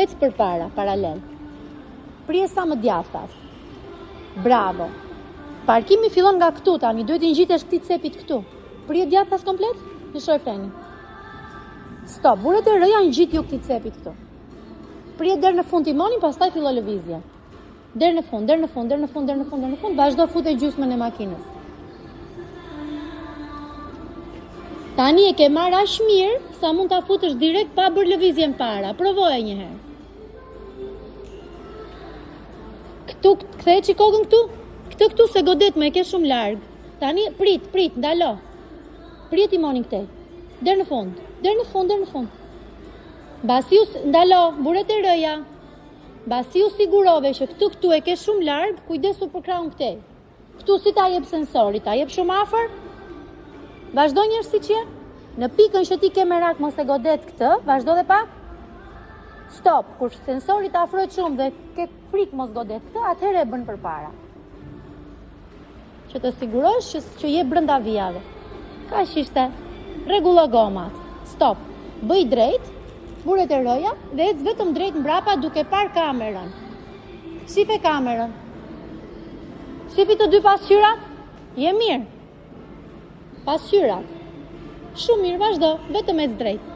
Ec përpara, paralel. Prije sa më djathtas. Bravo. Parkimi fillon nga këtu tani, duhet t'i ngjitesh këtij cepit këtu. Prije djathtas komplet? Lëshoj frenin. Stop, vure te R-ja ngjitju këtij cepit këtu. Prije deri në fund timonin, pastaj fillo lëvizje. Deri në fund, deri në fund, deri në fund, deri në fund, deri në fund, vazhdo fute gjysmën e makinës. Tani e ke marrë aq mirë sa mund ta futësh direkt pa bërë lëvizjen para. Provoje një herë. Këtu ktheje çik kokën këtu. Këtë këtu s'e godet më e ke shumë larg. Tani prit, prit, ndalo. Prije timonin këtej. Deri në fund, deri në fund, deri në fund. Mbasi u ndalo, vure te R-ja. Mbasi u sigurove që këtë këtu e ke shumë larg, kujdesu për krahun këtej. Këtu si ta jep sensori, ta jep shumë afër? Vazhdo njëherë siç je. Në pikën që ti ke merak mos e godet këtë, vazhdo dhe pak. Stop, kur sensori të afrohet shumë dhe ke frikë mos godet këtë, atëherë e bën përpara. Që të sigurohesh që, që je brenda vijave. Kaq ishte. Rregullo gomat. Stop. Bëj drejt, vure te R-ja dhe ec vetëm drejt mbrapa duke parë kamerën. Shife kamerën. Shifi të dy pasqyrat? Je mirë. Pasqyrat. Shumë mirë, vazhdo, vetëm ec drejt.